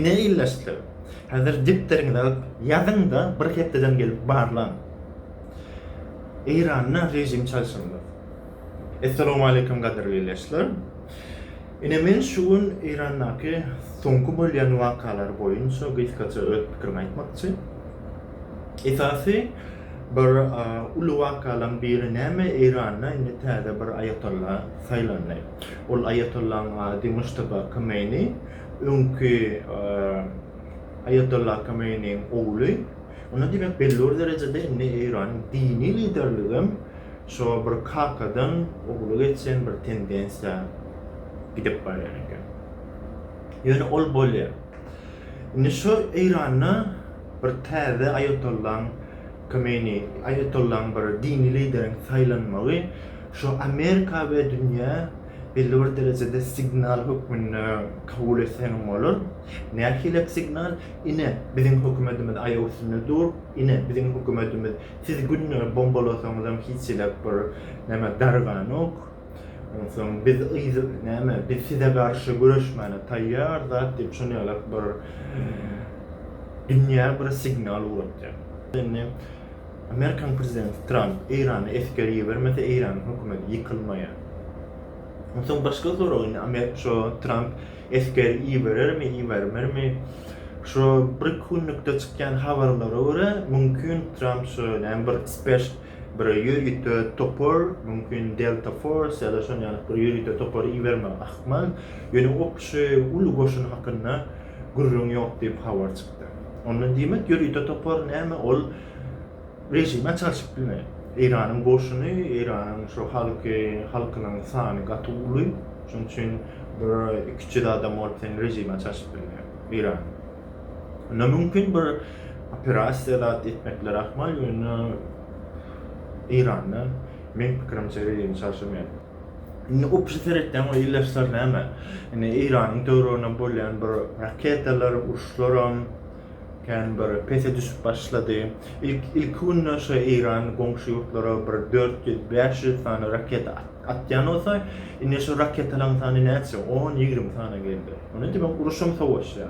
Ine ildeşler, häzir depderiňizi alyp ýazyň-da bir hepdeden gelip barlaň. Eýranda režim çalşylmaz. Essalawmaleýkim gadyrly ildeşler. Ine men şu gün Eýrandaky soňky bolýan wakalar boýunça gysgaça öz pikirimi aýtmakçy. Esasy bir uly wakalaň biri näme Eýranda indi täze bir aýatolla saýlandy. Ol aýatollaň ady Mujtaba Khomeini. Öňki Aýatolla Khomeiniň ogly. Onda diýmek belli bir derejede indi Eýranyň dini liderligem şo bir kakadan ogla geçýän bir tendensiýa gidip barýan eken. Ýöne ol bolýar. Indi şo Eýranda bir täze Aýatollaň Khomeini, Aýatollaň bir dini lideriň saýlanmagy şo Amerika we dünýä belli bir derejede signal hökmünde kabul etseňem bolar. Nähilek signal? Ine, biziň hökümetimiz aýak üstünde dur. Ine, biziň hökümetimiz siz günde bombalasaňyzam hiç hili bir näme darganok. Onsoň biz yz näme, biz size garşy göreşmäne taýýar zat diýip şony ýalak bir dünýä bir signal ugratýar. Indi Amerikanyň prezidenti Tramp Eýrana esger ibermese Eýranyň hökümeti ýykylmaýar. Onsoň başga sorag indi Amer şo Tramp esger iberermi ibermermi? Şo bir iki günlükde çykýan habarlara görä mümkin Tramp şo näme bir speş bir ýörite topar mümkin Delta Force ýa-da şon ýaly bir ýörite topary ibermegi ahmal. Ýöne opşy uly goşun hakynda gürrüň ýok diýip habar çykdy. Onda diýmek ýörite topar näme ol režime çalşyp bilmeýär. Eýranyň goşuny, Eýranyň şu halky, halkynyň sany gaty uly. Şonuň üçin bir 200 adam bolup sen režime çalşyp bilmeýär Eýranyň. Onda mümkin bir operasiýa zat etmekleri ahmal, ýöne Eýranda meň pikirimçe režimi çalşyrmaýar. Indi opşy seretýäň we ildeşler näme? Indi Eýranyň töwereginde bolýan bir raketalar, uruşlaram kän bir pese düşüp başlady. Ilk ilki günde şu Eýran goňşy ýurtlara bir 400, 500 sany raketa atýan bolsa, indi şu raketalaryň sany näçe? 10, 20 sana geldi. Onda diýmek uruşam sowaşýar.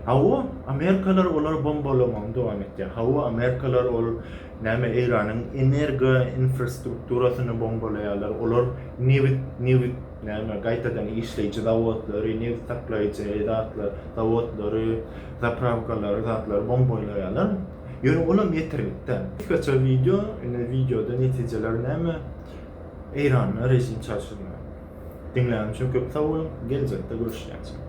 Hawa, amerikalar olary bombalamagyny dowam etýär. Hawa, amerikalar ol Näme Eýranyň energo infrastrukturasyny bombalaýarlar, olar nebit, nebit näme gaýtadan işleýji zawodlary, nebit saklaýjy zatlar, zawodlary, zaprawkalary zatlary bombalaýarlar. Ýöne olam ýeterlik däl. Gysgaça wideo, ine wideoda netijeler näme? Eýranda režim çalşylmaýar. Diňläniň üçin köp sag boluň, geljekde görüşýänçä.